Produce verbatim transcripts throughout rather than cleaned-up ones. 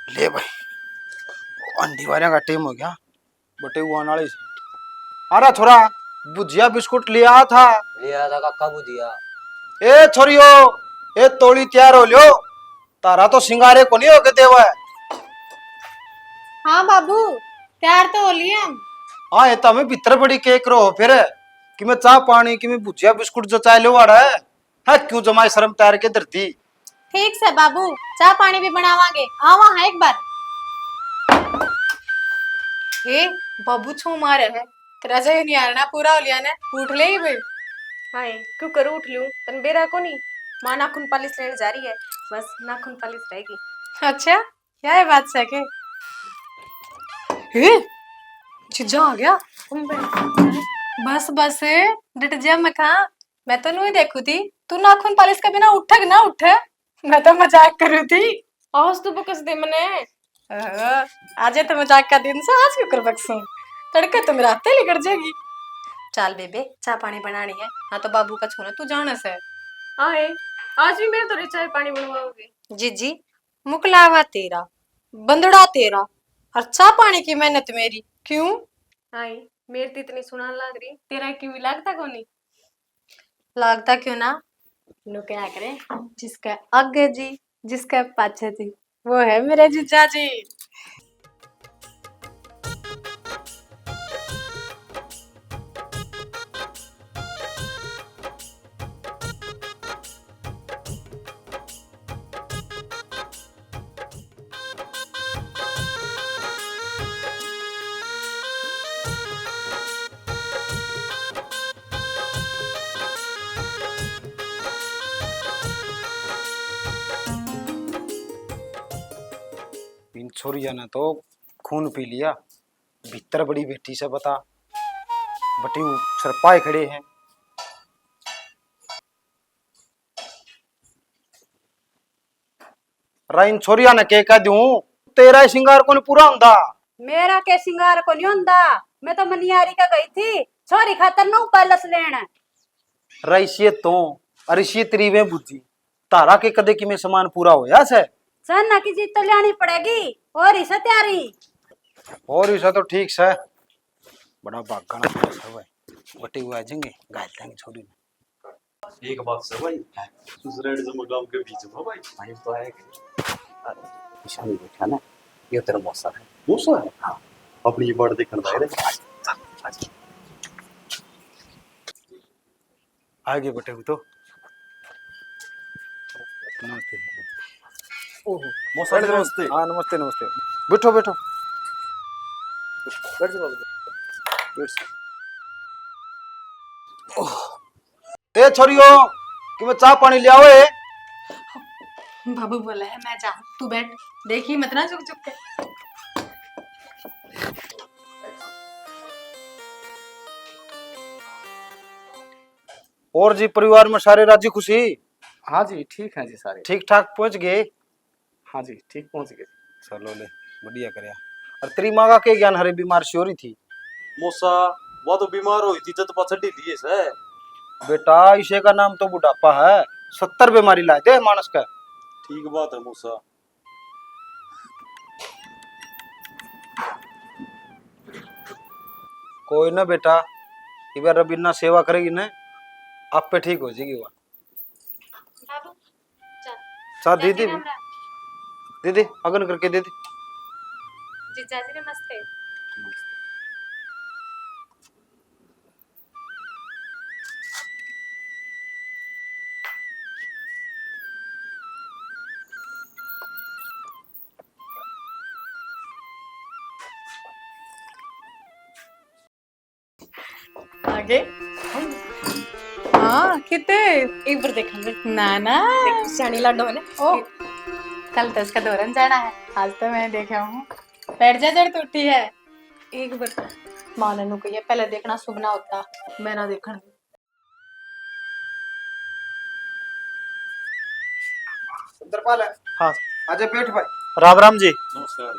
ले भाई, अंडी वारियां का टाइम हो गया, बटे वो आने वाली से। अरे छोरा, भुजिया बिस्कुट ले आया था। ले आया था काका भुजिया। ए छोरियो, ए तोली तैयार हो लियो, तारा तो सिंगारे को नहीं होके देवा है। हाँ बाबू, तैयार तो हो लिए हम। हाँ, ये तो हमें भीतर बड़ी केक रो हो फिर, कि मैं चाह पानी, कि मैं भुजिया बिस्कुट जचा लो वाड़ा है। हाँ, क्यों जमाई शर्म तैयार के धरती। ठीक से बाबू, चाह पानी भी बनावांगे, आवा हाँ एक बार। हे बाबू, छो मारे है, तेरा जय नहीं आरना पूरा हो लिया ने, उठ ले ही बे। हाय, क्यों करूँ उठ लूँ, तन बेरा को नहीं। माँ नाखून पालिश लेने जा रही है, बस नाखून पालिश रहेगी। अच्छा, क्या है बात से के? हे, जीजा आ गया। बस बस, डट जा मैं कहा, मैं तो न्यू ही देखू थी, तू नाखून पालिश के बिना उठे कि ना उठे। मैं तो मजाक करू थी। आज तो बकस दे मने। ओहो, आज तो मजाक का दिन से, आज क्यों कर बकसूं? तड़के तो मेरा हाथे लिकड़ जाएगी। चाल बेबे, चाय पानी बनानी है, हाँ तो बाबू का छोरा तू जाना से। आए, आज भी मेरे तो चाय पानी बनवाओगे? जीजी, मुकलावा तेरा, बंदड़ा तेरा, और चाय पानी की मेहनत मेरी, क्यों? आए, मेरी तो इतनी सुनान लाग रही, तेरा क्यों भी लागता कोनी? लागता क्यों ना? नु क्या करे, जिसके आगे जी, जिसके पाछे जी, वो है मेरे जीजा जी। इन छोरिया ने तो खून पी लिया, भीतर बड़ी बेटी से बता, बटी सिरपाए खड़े हैं। रा इन छोरिया ने के कह दूं, तेरा ही सिंगार कोनी पूरा हुंदा। मेरा के सिंगार कोनी हुंदा, मैं तो मनियारी का गई थी छोरी खातर नौ पैलेस लेने। रा इसी तो, अरे इसी तेरी वे बुद्धि, तारा के कदे किमे सामान पूरा होया से? चन्ना की जीत तो लेनी पड़ेगी, और इसे तैयारी। और इसे तो ठीक से, बड़ा भागना पड़ा सब है, बटी हुआ जिंगे घायल देंगे छोरी ने। एक बात से भाई, दूसरे ने जब गांव के बीच में भाई, भाई तो आए। ईशानी बैठा ना, ये तेरा मौसा है। मौसा है? हाँ। अपनी ये बात देखण आए रे। आगे बटे भी तो। नमस्ते। ओहो, मौसा जी, नमस्ते। हाँ, नमस्ते, नमस्ते। बैठो, बैठो। बैठ जाओ, बैठ जाओ। बैठ जाओ। ओह। ए छोरियो, कि मैं चाय पानी ले आओ ए। बाबू बोला है, मैं जाऊं, तू बैठ, देखी मत ना झुक झुक के। और जी, परिवार में सारे राजी खुशी? हाँ जी, ठीक हैं जी सारे। ठीक ठाक पहुंच गए? हाँ जी, ठीक पहुंच गए। चलो ले, बढ़िया करया। और तेरी माँ का के ज्ञान, हरे बीमार सी हो रही थी? मौसा, वो तो बीमार हुई थी जद पछड़ी लिए से। बेटा, इसे का नाम तो बुढ़ापा है, सत्तर बीमारी ला दे मानस का। ठीक बात है मौसा। कोई ना बेटा, इबार रबीना सेवा करेगी ना, आप पे ठीक हो जाएगी वह। बाबू, चाय। चाय दे दे। राम राम। दे दे, अगन करके दे दे। जीजा जी नमस्ते। आगे। हाँ, किते? एक बार देखेंगे। ना, ना। देख, सियाणी लाडो है ना। ओ, कल तो इसका धोरन जाना है, आज तो मैं देखा हूँ। बैठ जा, जड़ टूटी है। एक बार माँ ने नु कहिए, पहले देखना शुभ ना होता, मैं ना देखण। इंद्रपाल है। हाँ। आजा बैठ भाई। राम राम जी। नमस्कार।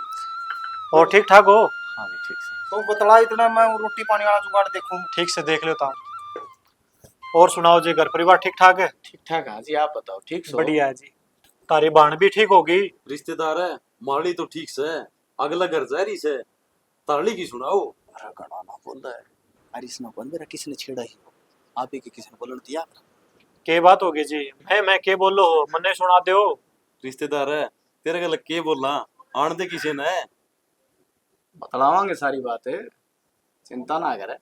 और ठीक ठाक हो? हाँ जी, ठीक से। तो बतला इतना, मैं रोटी पानी वाला जुगाड़ देखूं। ठीक से देख लेता हूँ। और सुनाओ जी, घर परिवार ठीक ठाक है? ठीक ठाक, हाँ जी, आप बताओ, ठीक सो? बढ़िया है जी। तारी बाण भी ठीक होगी। रिश्तेदार है, माली तो ठीक से, अगला घर जा रही से, ताली की सुनाओ। अरे घणा ना बोले, अरे इसने कौन मेरा किसने छेड़ा ही हो? आप ही के किसने बोलन दिया? के बात होगी जी? मैं, मैं के बोलो हो, मन्ने सुना दो। रिश्तेदार है, तेरे गल के बोला, आन दे किसे ने। बतलावांगे सारी बात, चिंता ना करे।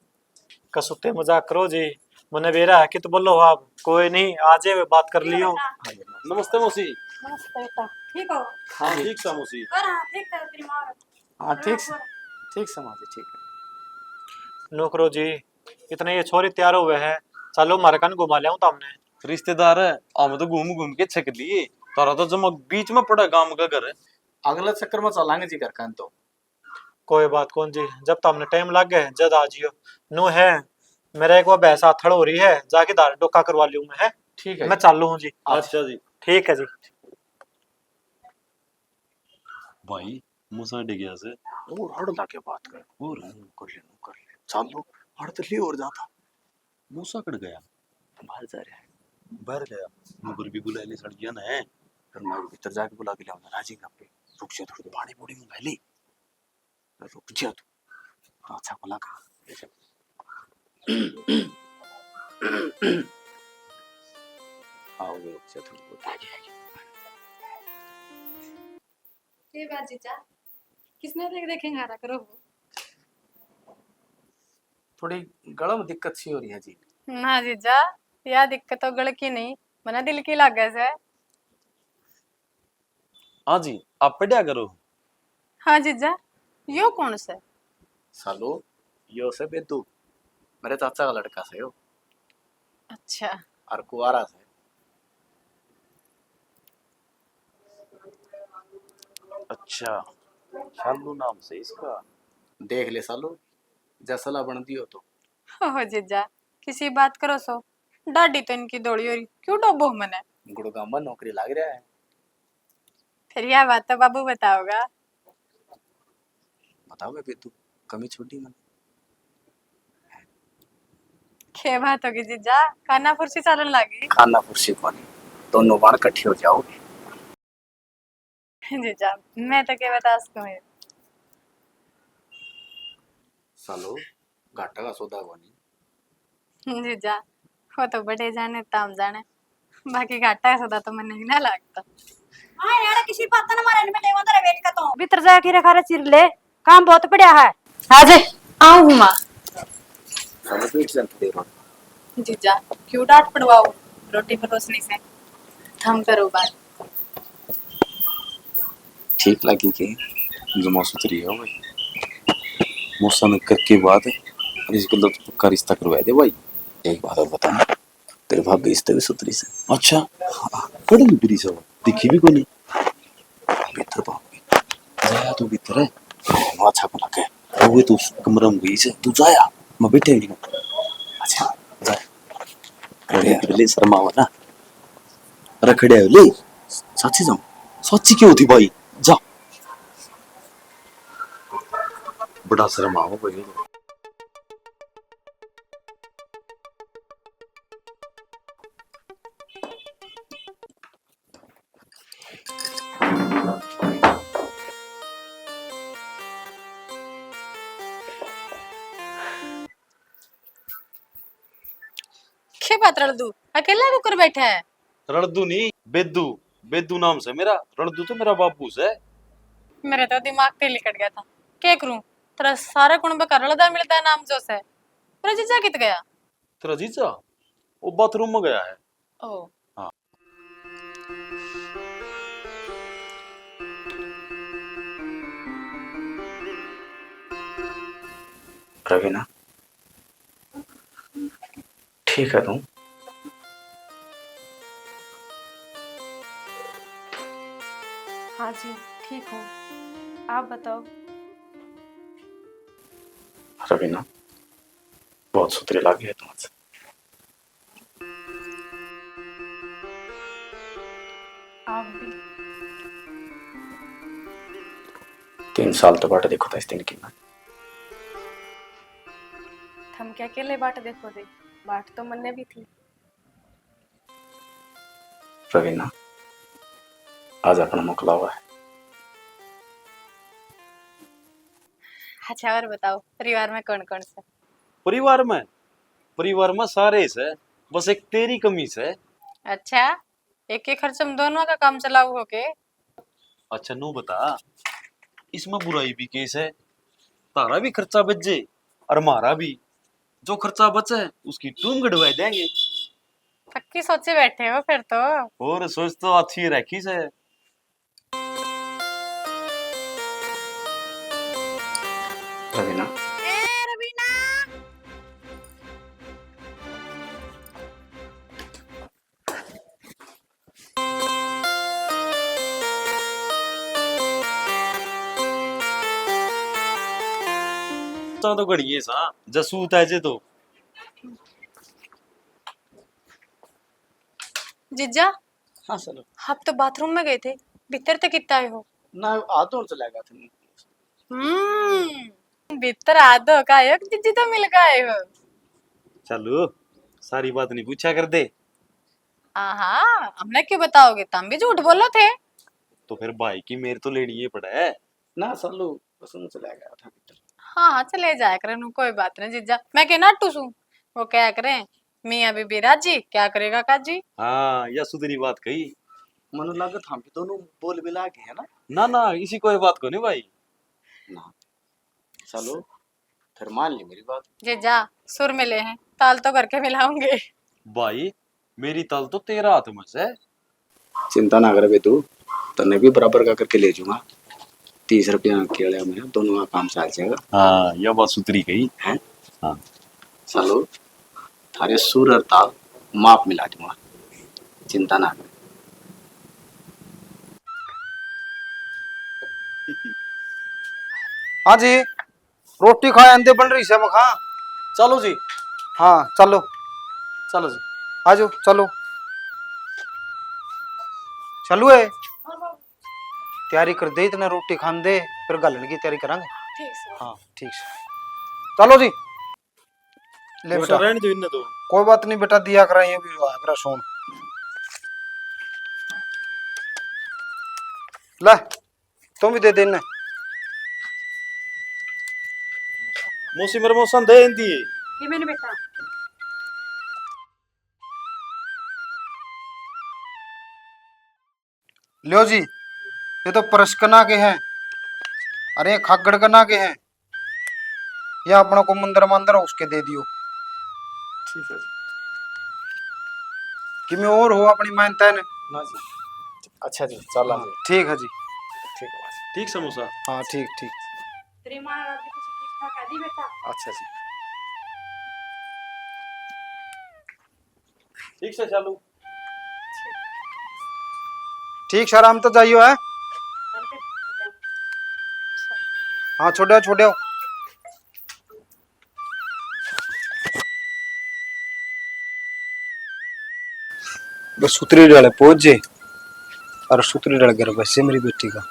कसुते मजाक करो जी, मन्ने बेरा है कि तो बोलो आप, कोई नहीं, आज ये बात कर लियो। हाँ जी। नमस्ते मौसी। नमस्ते बेटा, ठीक हो? हाँ, ठीक सा मौसी। और हाँ, ठीक है तेरी माँ। हाँ, ठीक स-, ठीक सा मौसी, ठीक है। नौकरो जी, इतने ये छोरी तैयार हुए हैं, चलो मारे कन घुमा ले तो हमने। रिश्तेदार है, हम तो घूम घूम के छक लिए, तारा तो जमा बीच में पड़ा गांव का घर। अगले चक्कर में चलांगे जी घर कन तो। कोई बात कौन जी, जब तो हमने टाइम लग गए जद आ जियो। नो है, मेरा एक वो भैंस आथड़ हो रही है, जाके धार डोका करवा लियो मैं, है? ठीक है मैं जी। चालू हूँ जी। अच्छा जी। ठीक है जी। भाई, मूसा डे गया से। और हड़ लाके बात कर। और? हम्म, कर ले, कर ले। चालो, हड़ तो ले और जाता। मूसा कड़ गया? बाहर जा रहा है। बाहर गया? नौकर भी बुला ले, सड़ गया ना है। फिर मैं भीतर जाके बुला के ले आऊंगा, राजी का पे। रुक जा थोड़ी देर, पानी पूरी मंगा ले। रुक जा तू। हाँ, अच्छा को लगा। आओ, रुक जा थोड़ी देर। आगे, आगे। के बात जीजा, किसने देख देखे हारा करो हो? थोड़ी गला में दिक्कत सी हो रही है जी। ना जीजा, या दिक्कत तो गल की नहीं, मना दिल की लागे से। हाँ जी, आप पढ़या करो। हाँ जीजा, यो कौन से? सालो, यो से बेदू, मेरे चाचा का लड़का से यो। अच्छा। और कुआरा से। अच्छा, शालू नाम से इसका। देख ले सालू, जसला बन दियो तो। ओहो जीजा, किसी बात करो सो? डाडी तो इनकी धोली हो रही, क्यों डोबो मने? गुड़गांव में नौकरी लाग रहा है। फिर यह बात तो बाबू बताओगा। बताओ बेबे, तू कमी छोड़ी मने। के बात होगी जीजा, काना फुर्सी चलन लागी। काना फुर्सी कोनी, दोनों बाण कट्ठे हो जाओगे। जीजा, मैं तो के बता सकूं। सालो, घाटा का सौदा कोनी। जीजा, वो तो बड़े जाने, ताम जाने, बाकी घाटा का सौदा तो मन्ने ही ना लागता। हाँ यार, किसी बात ना मारे, मैं लेवा तेरा वेट का तो। भीतर जाके रखा रे चिर ले, काम बहुत पड़ा है। हाँ जी, आऊँ हूँ माँ। सालो, बैठ जा थोड़ी देर। जीजा, क्यों डांट पड़वाओ? रोटी परोसनी से, थम करो बात। ठीक लगी के जमा सुथरी है भाई। मौसा ने करके बात है, इस गल्ला तो पक्का रिश्ता करवा दे भाई। एक बात और बता, तेरे भाभी इससे भी सुथरी से। अच्छा, हाँ, कड़ी भी बुरी से, दिखी भी कोनी। भीतर भाभी, जाया तू भीतर है। अच्छा को लगे, वो तो उस कमरे में गई से, तू जाया, मैं बैठे नहीं। अच्छा, जा। अरे यार, ले शर्मावा ना। अरे खड़े हो, ले। साची जाऊं? साची क्यों होती भाई? जा। बड़ा शर्मावा भाई। के बात रड़दू, अकेला क्यों कर बैठा है? रड़दू नहीं, बेदू। बेदू नाम से मेरा, रड़दू तो मेरा बाबू से। मेरे तो दिमाग ते लिकट गया था। के करूं? तेरा सारा कुण बका रलदा मिलदा नाम जो से। तेरा जीजा कित गया? तेरा जीजा? वो बाथरूम में गया है। ओ। हाँ। रवीना, ठीक है तू? हाँ जी, ठीक हूँ। आप बताओ। रवीना, बहुत सुथरी लागी है तू आज। आप भी। तीन साल तो बाट देखो था इस दिन की ना। थम क्या अकेले बाट देखो थे? बाट तो मन्ने भी थी। रवीना, आज अपना मोकलावा है। अच्छा, और बताओ, परिवार में कौन कौन सा? परिवार में, परिवार में सारे से, बस एक तेरी कमी से। अच्छा, एक के खर्च में दोनों का काम चलाऊ हो के? अच्छा, नू बता, इसमें बुराई भी केस है? तारा भी खर्चा बच जे और म्हारा भी। जो खर्चा बचे, उसकी टूम गड़वा देंगे। पक्की सोचे बैठे हो फिर तो। और सोच तो अच्छी रखी से। रवीना। ए, रवीना। तो घड़िए सा, जसूत है जे तो। जीजा, हाँ, चलो। आप तो बाथरूम में गए थे, भीतर तो कितना आए हो? ना, हाथ धोने चला गया था। हम्म, भीतर हाथ धो का आए हो कि जीजी तो मिल के आए हो? चलो, सारी बात नहीं पूछा कर दे। आहा, हमने क्यों बताओगे, तुम भी झूठ बोलो थे। तो फिर भाई की मेर तो लेनी ही पड़े। ना, चलो, बस यूं चला गया था भीतर। हाँ, हाँ, चले जाया करे, नू कोई बात नहीं जीजा। मैं के नाटू सूं, वो क्या करे, मियाँ बीबी राजी, क्या करेगा काजी। हाँ, या सुधरी बात कही। मने लगे था भी दोनों बोल मिला के है ना? ना, ना, इसी कोई बात को नहीं भाई। ना, चलो, फिर मान ली मेरी बात। जीजा, सुर मिले हैं, ताल तो करके मिलाऊंगे। भाई, मेरी ताल तो तेरा हाथ में से। चिंता ना कर बे तू, तन्ने भी बराबर का करके ले जाऊंगा। तीस रुपया के लिए मेरा दोनों का काम चल जाएगा। हाँ, या बात सुथरी कही। हैं? हाँ। चलो, थारे सुर और ताल माप मिला दूंगा, चिंता ना कर। हाँ जी। रोटी खाए आंदे बन रही से मखा। चलो जी। हाँ, चलो। चलो जी। आ जाओ, चलो। चलो ए। तैयारी कर दे, इतने रोटी खान दे, फिर घालने की तैयारी करांगे। ठीक से। हाँ, ठीक से। चलो जी। ले वो बेटा। रहने दो इन्हें तो। कोई बात नहीं बेटा, दिया करा, ये भी हुआ करा सोन। ले, तुम भी दे दे इन्हें। मौसी मेरे मौसम दे इनती। ये मैंने बेटा। ल्यो जी, ये तो परसकना के हैं, अरे खागड़कना के हैं, या अपना को मंदिर मंदिर उसके दे दियो। ठीक है जी। कि मैं और हो अपनी मानता है ना? ना जी। अच्छा जी, चला हाँ, जी। ठीक है जी। ठीक है जी। ठीक समोसा। हाँ, ठीक, ठीक। तेरी माँ रात को कुछ ठीक ठाक आ जी बेटा। अच्छा जी। ठीक से चालू। ठीक सर, हम तो जाइयो है। हाँ, छोड़ो, छोड़ो। बस सुथरी डाले पहुंच जे और सुथरी डाले घर बसे मेरी बेटी का।